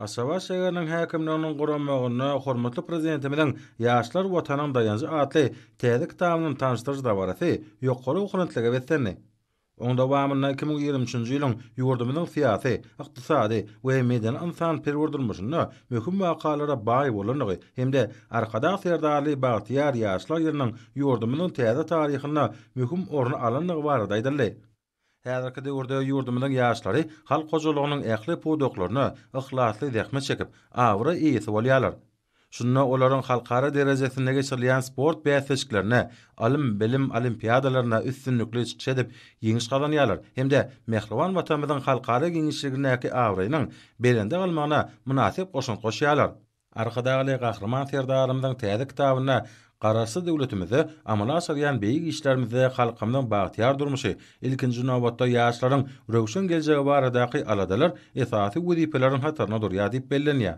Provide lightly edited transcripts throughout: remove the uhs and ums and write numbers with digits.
Aşgabat şäheriniň häkimliginiň guramagynda hormatly Prezidentimiziň Ýaşlar Watanyň daýanjy atly täze kitabynyň tanyşdyryş dabarasy ýokary ruhubelentlige beslendi. Oň dowamynda 2023-nji ýylyň ýurdumyzyň syýasy, ykdysady we medeni-ynsanperwer durmuşynda möhüm wakalara baý bolandygy hem-de Arkadag Serdarly bagtyýar ýaşlar ýylynyň ýurdumyzyň täze taryhynda möhüm orun alandygy barada aýdyldy. Häzirki döwürde ýurdumyzyň ýaşlary halk hojalygynyň ähli pudaklarynda yhlasly zähmet çekip, abraý eýesi bolýarlar. Şunda olaryň halkara derejesinde geçirilýän sport bäsleşiklerinde, ylym-bilim olimpiadalarynda üstünlikli çykyş edip, ýeňiş gazanýarlar hem-de mähriban Watanymyzyň halkara giňişligindäki abraýynyň belende galmagyna mynasyp goşant goşýarlar. Arkadagly Gahryman Serdarymyzyň täze kitabynda Garaşsyz döwletimizde amala aşyrýan beýik işlerimizde halkymyzyň bagtyýar durmuşy, ilkinji nobatda ýaşlaryň röwşen geljegi baradaky aladalar esasy wezipeleriň hatarynda durýar diýip bellenýär.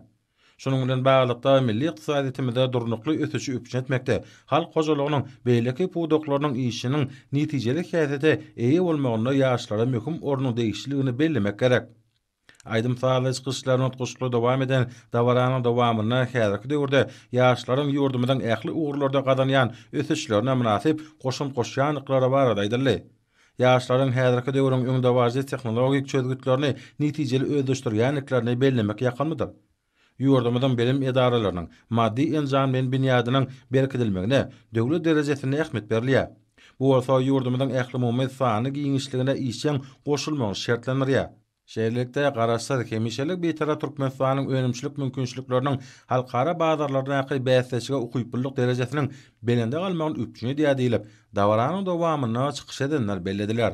Şunuň bilen baglylykda, milli ykdysadyýetimizde durnukly ösüşi üpjün etmekde, halk hojalygynyň beýleki pudaklarynyň işiniň netijeli häsiýete eýe bolmagynda ýaşlara möhüm ornuň degişlidigini bellemek gerek. Aýdym-sazly çykyşlaryny utgaşykly dowam eden dabaranyň dowamynda häzirki döwürde ýaşlaryň ýurdumyzyň ähli ugurlarda gazanýan ösüşlerine mynasyp goşant goşýandyklary barada aýdyldy. Ýaşlaryň häzirki döwrüň öňdebaryjy tehnologik çözgütlerini netijeli özleşdirýändiklerini bellemek ýakymlydyr. Ýurdumyzyň bilim edaralarynyň maddy-enjamlaýyn binýadynyň berkidilmegine döwlet derejesinde ähmiýet berilýär. Bu bolsa ýurdumyzyň ählumumy sanly giňişligine işjeň goşulmagyny şertlendirýär. Şeýlelikde, Garaşsyz, hemişelik Bitarap Türkmenistanyň önümçilik mümkinçilikleriniň halkara bazarlaryndaky bäsleşige ukyplylyk derejesiniň belende galmagyny üpjün edýär diýlip, dabaranyň dowamynda çykyş edenler bellediler.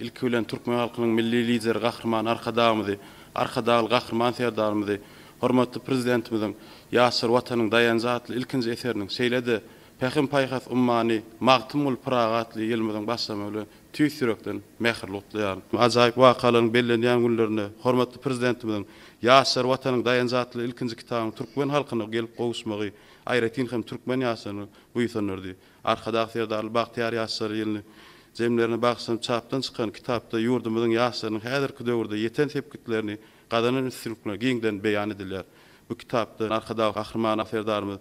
Ilki bilen türkmen halkynyň Milli Lideri Gahryman Arkadagymyzy, Arkadagly Gahryman Serdarymyzy, hormatly Prezidentimiziň Ýaşlar Watanyň daýanjy atly ilkinji eseriniň, şeýle-de Pähim-paýhas ummany Magtymguly Pyragy atly ýylymyzyň başlamagy bilen tüýs ýürekden mähirli gutlaýaryn. Ajaýyp wakalaryň bellenýän günlerinde hormatly Prezidentimiziň Ýaşlar Watanyň daýanjy atly ilkinji kitabynyň türkmen halkyna gelip gowuşmagy aýratyn hem türkmen ýaşlaryny buýsandyrdy. Arkadag Serdarly bagtyýar ýaşlar ýylyny jemlerine bagyşlanyp çapdan çykan kitapda ýurdumyzyň ýaşlarynyň häzirki döwürde ýeten sepgitlerini, gazanan üstünlikleri giňden beýan edilýär. Bu kitapda Arkadag Gahryman Serdarymyz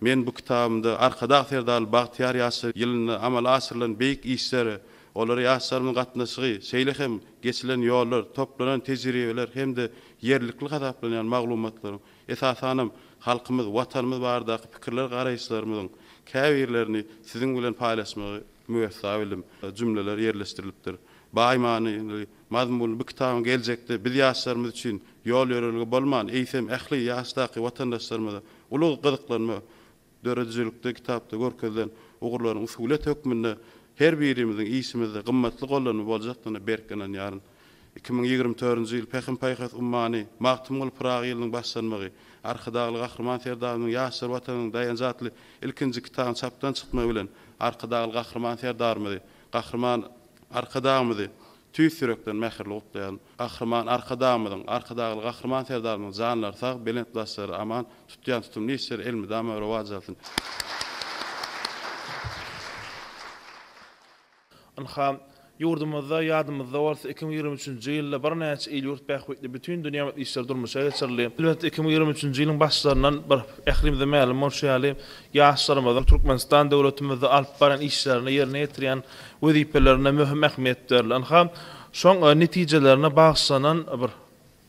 Men bu kitabymda Arkadag Serdarly bagtyýar ýaşlar ýylynda amala aşyrylan beýik işlere, olara ýaşlarymyzyň gatnaşygy, şeýle hem geçilen ýollar, toplanan tejribeler hem-de ýerlikli hasaplanýan maglumatlaryň Esasanam, halkymyz, Watanymyz baradaky pikirler-garaýyşlarymyzyň käbirlerini siziň bilen paýlaşmagy müwessa bildim. Jümleler ýerleşdirilipdir. Baý manyly, mazmunly bu kitabyň geljekde biz ýaşlarymyz üçin ýol-ýörelge bolman, eýsem, ähli ýaşdaky watandaşlarymyza uly gyzyklanma Döredijilikde kitapda görkezilen ugurlaryň usulyýet hökmünde her birimiziň işimizde gymmatly gollanma boljakdygyna berk ynanýaryn. 2024-nji ýyl Pähim-paýhas ummany Magtymguly Pyragy ýylynyň başlanmagy, Arkadagly Gahryman Serdarymyzyň Ýaşlar Watanynyň daýanjy atly ilkinji kitabyň çapdan çykmagy bilen Arkadagly Gahryman Serdarymyzy, Gahryman Arkadagymyzy Tüýs ýürekden mähirli gutlaýaryn. Gahryman Arkadagymyzyň, Arkadagly Gahryman Serdarymyzyň janlary sag, belent başlary aman, tutýan tutumly işleri elmydama rowaç alsyn. Ynha, ýurdumyzda, ýadymyzda bolsa, 2023-nji ýylda birnäçe il-ýurt bähbitli bütin dünýä işler durmuşa geçirildi. Elbetde, 2023-nji ýylyň başlaryndan bir ählimize mälim bolşy ýaly, ýaşlarymyzyň Türkmenistan döwletimizde alyp barýan işlerine, ýerine ýetirýän wezipelerine möhüm ähmiýet berildi. Ynha, şoň netijelerine bagyşlanan bir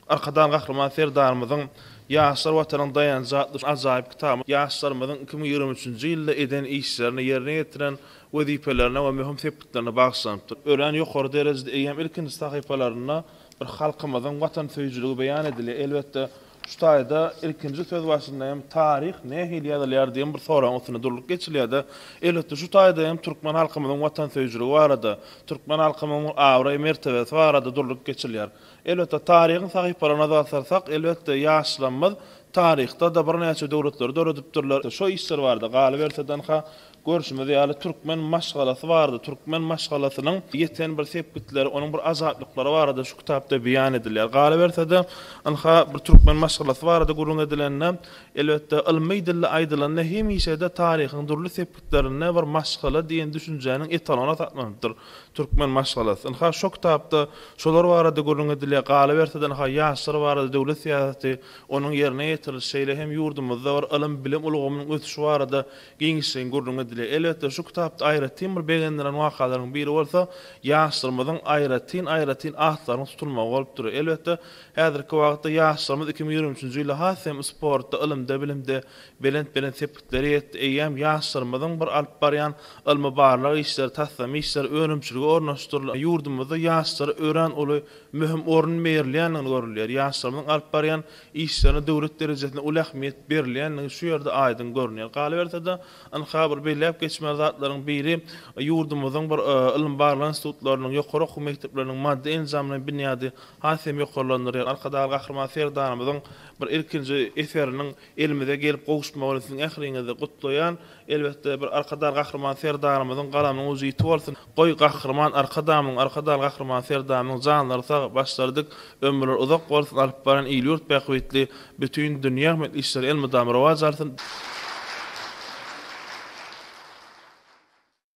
Arkadag Gahryman Serdarymyzyň Ýaşlar Watanyň daýanjy atly ajaýyp kitaby ýaşlarymyzyň 2023-nji ýylda eden işlerine, ýerine ýetiren wezipelerine we möhüm sepgitlerine bagyşlanypdyr. Örän ýokary derejede eýýäm ilkinji sahypalarynda bir halkymyzyň watansöýüjiligi beýan edilýär. Elbetde, Şu taýda ilkinji söz başynda hem taryh nähili ýazylýar diýen bir soragyň üstünde durlup geçilýär-de. Elbetde, şu taýda hem türkmen halkymyzyň watansöýüjiligi barada, türkmen halkymyň abraý-mertebesi barada durlup geçilýär. Elbetde, taryhyň sahypalaryna nazar salsak, elbetde, ýaşlarymyz taryhda-da birnäçe döwletleri döredipdirler. Şo işler barada, galyberse-de, ynha, Görşümiz ýaly, türkmen maşgalasy barada, türkmen maşgalasynyň ýeten bir sepgitleri, onuň bir ajaýyplyklary barada şu kitapda beýan edilýär. Galyberse-de, ynha, bir türkmen maşgalasy barada gürrüň edilende, elbetde, ylmy dilde aýdylanda hemişe-de taryhyň dürli sepgitlerinde bir maşgala diýen düşünjäniň etalony hasaplanypdyr türkmen maşgalasy. Ynha, şo kitapda şolar barada gürrüň edilýär. Galyberse-de, ynha, ýaşlar barada döwlet syýasaty, onuň ýerine ýetirilişi, şeýle hem ýurdumyzda bir ylym-bilim ulgamynyň ösüşi barada giňişleýin gürrüň edilýär. Elbetde, şu kitapda aýratyn bir begendiren wakalaryň biri bolsa, ýaşlarymyzyň aýratyn-aýratyn atlarynyň tutulmagy bolup durýar. Elbetde, häzirki wagtda ýaşlarymyz 2023-nji ýylda has hem sportda, ylymda, bilimde belent-belent sepgitlere ýetdi. Eýýäm ýaşlarymyzyň bir alyp barýan ylmy-barlag işleri, taslama işleri önümçilige ornaşdyrylyp, ýurdumyzda ýaşlara örän uly möhüm orun berilýändigini görülýär. Ýaşlarymyzyň alyp barýan işlerine döwlet derejesinde uly ähmiýet berilýändigi şu ýerde aýdyň görünýär. Galyberse-de, ynha, bir belläp geçmeli zatlaryň biri, ýurdumyzyň bir ylym-barlag institutlarynyň, ýokary okuw mekdepleriniň maddy-enjamlaýyn binýady has hem ýokarlandyrýar. Arkadagly Gahryman Serdarymyzyň bir ilkinji eseriniň elimize gelip gowuşmagy bilen siziň ähliňizi gutlaýan. Elbetde, bir Arkadagly Gahryman Serdarymyzyň galamynyň ujy ýiti bolsun! Goý, Gahryman Arkadagymyň, Arkadagly Gahryman Serdarymyzyň janlary sag, başlary dik, ömürleri uzak bolsun, alyp barýan il-ýurt bähbitli, bütin dünýä ähmiýetli işleri elmydama rowaç alsyn!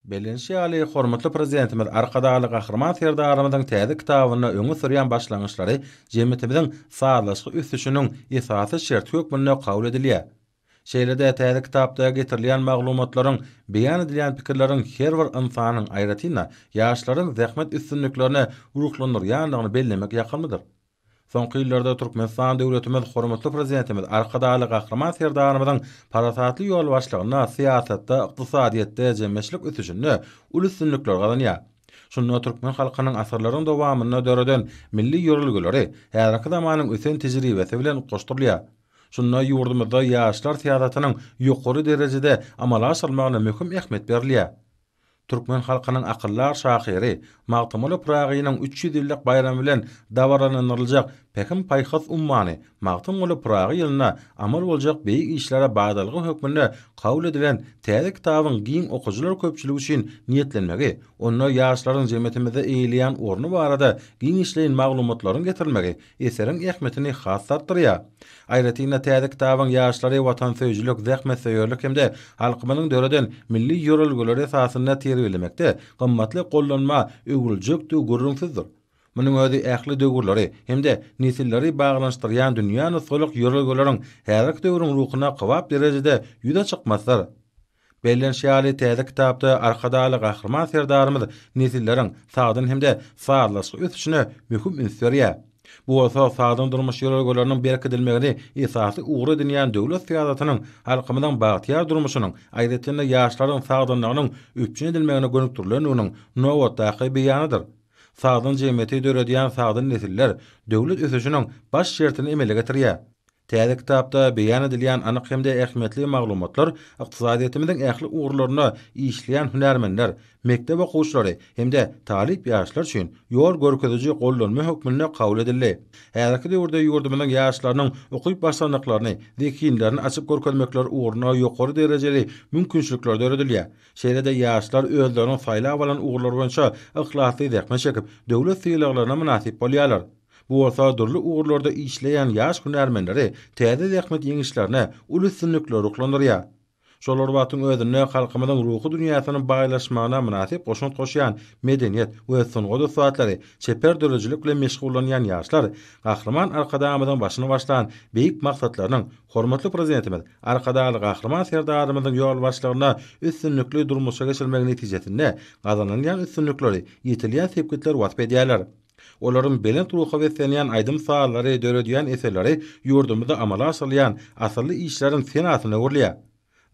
Bellenişi ýaly, hormatly Prezidentimiz Arkadagly Gahryman Serdarymyzyň täze kitabynda öňe sürýän başlangyçlary jemgyýetimiziň sazlaşykly ösüşiniň esasy şerti hökmünde kabul edilýär. Şeýle-de täze kitapda getirilýän maglumatlaryň, beýan edilýän pikirleriň her bir ynsanyň, aýratyn-da, ýaşlaryň zähmet üstünliklerine ruhlandyrýandygyny bellemek ýakymlydyr. Soňky ýyllarda Türkmenistan döwletimiz hormatly Prezidentimiz Arkadagly Gahryman Serdarymyzyň parasatly ýolbaşçylygynda syýasatda, ykdysadyýetde, jemgyýetçilik ösüşinde uly üstünlikleri gazanýar. Şunda türkmen halkynyň asyrlaryň dowamynda döreden milli ýörelgeleri häzirki zamanyň ösen tejribesi bilen utgaşdyrylýar. Şunda ýurdumyzda ýaşlar syýasatynyň ýokary derejede amala aşyrylmagyna möhüm ähmiýet berilýär. Türkmen halkynyň akyldar şahyry Magtymguly Pyragynyň 300 ýyllyk baýramy bilen dabaralandyryljak Pähim-paýhas ummany Magtymguly Pyragy ýylynda amal boljak beýik işlere badalga hökmünde kabul edilen täze kitabyň giň okyjylar köpçüligi üçin niýetlenmegi, onda ýaşlaryň jemgyýetimizde eýeleýän orny barada giňişleýin maglumatlaryň getirilmegi eseriň ähmiýetini has-da artdyrýar. Aýratyn-da, täze kitabyň ýaşlary watansöýüjilik, zähmetsöýerlik hem-de halkymyzyň döreden milli ýörelgeleri esasynda terbiýelemekde gymmatly gollanma öwrüljekdigi gürrüňsizdir. Munuň özi ähli döwürleri hem-de nesilleri baglanyşdyrýan dünýä nusgalyk ýörelgeleriň häzirki döwrüň ruhuna kybap derejede ýüze çykmasydyr. Bellenişi ýaly, täze kitapda Arkadagly Gahryman Serdarymyz nesilleriň sagdyn hem-de sazlaşykly ösüşine möhüm üns berýär. Bu bolsa sagdyn durmuş ýörelgeleriniň berkidilmegini esasy ugur edinýän döwlet syýasatynyň halkymyzyň bagtyýar durmuşynyň, aýratyn-da, ýaşlaryň sagdynlygynyň üpjün edilmegine gönükdirilendiginiň nobatdaky beýanydyr. Sagdyn jemgyýeti döredýän sagdyn nesiller döwlet ösüşiniň baş şertini emele getirýär. Täze kitapda beýan edilýän anyk hem-de ähmiýetli maglumatlar ykdysadyýetimiziň ähli ugurlarynda işleýän hünärmenler, mekdep okuwçylary hem-de talyp ýaşlar üçin ýol görkeziji gollanma hökmünde kabul edildi. Häzirki döwürde ýurdumyzyň ýaşlarynyň ukyp-başarnyklaryny, zehinlerini açyp görkezmekleri ugrunda ýokary derejeli mümkinçilikler döredilýär. Şeýle-de ýaşlar özleriniň saýlap alan ugurlary boýunça yhlasly zähmet çekip, döwlet sylaglaryna mynasyp bolýarlar. Bu bolsa dürli ugurlarda işleýän ýaş hünärmenleri täze zähmet ýeňişlerine, uly üstünliklere ruhlandyrýar. Şol bir wagtyň özünde halkymyzyň ruhy dünýäsiniň baýlaşmagyna mynasyp goşant goşýan medeniýet we sungat ussatlary, çeper döredijilik bilen meşgullanýan ýaşlar Gahryman Arkadagymyzyň başyny başlan beýik maksatlarynyň hormatly Prezidentimiz Arkadagly Gahryman Serdarymyzyň ýolbaşçylygynda üstünlikli durmuşa geçirilmegi netijesinde gazanylýan üstünlikleri, ýetilýän sepgitleri wasp edýärler. Olaryň belent ruha beslenýän aýdym-sazlary, döredýän eserleri ýurdumyzda amala aşyrylýan asylly işleriň senasyna öwrülýär.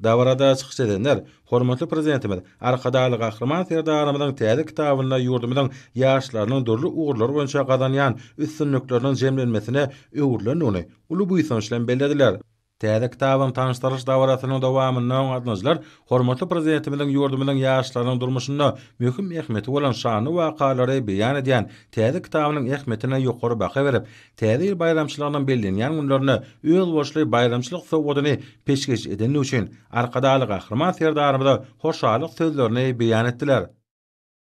Dabarada çykyş edenler hormatly Prezidentimiz Arkadagly Gahryman Serdarymyzyň täze kitabynda ýurdumyzyň ýaşlarynyň dürli ugurlar boýunça gazanýan üstünlikleriniň jemlenmesine öwrülendigini uly buýsanç bilen bellediler. Täze kitabyň tanyşdyrylyş dabarasynyň dowamynda gatnaşyjylar hormatly Prezidentimiziň ýurdumyzyň ýaşlarynyň durmuşynda möhüm ähmiýeti bolan şanly wakalary beýan edýän täze kitabynyň ähmiýetine ýokary baha berip, Täze ýyl baýramçylygynyň bellenýän günlerinde özboluşly baýramçylyk sowgadyny peşgeş edendigi üçin Arkadagly Gahryman Serdarymyza hoşallyk sözlerini beýan etdiler.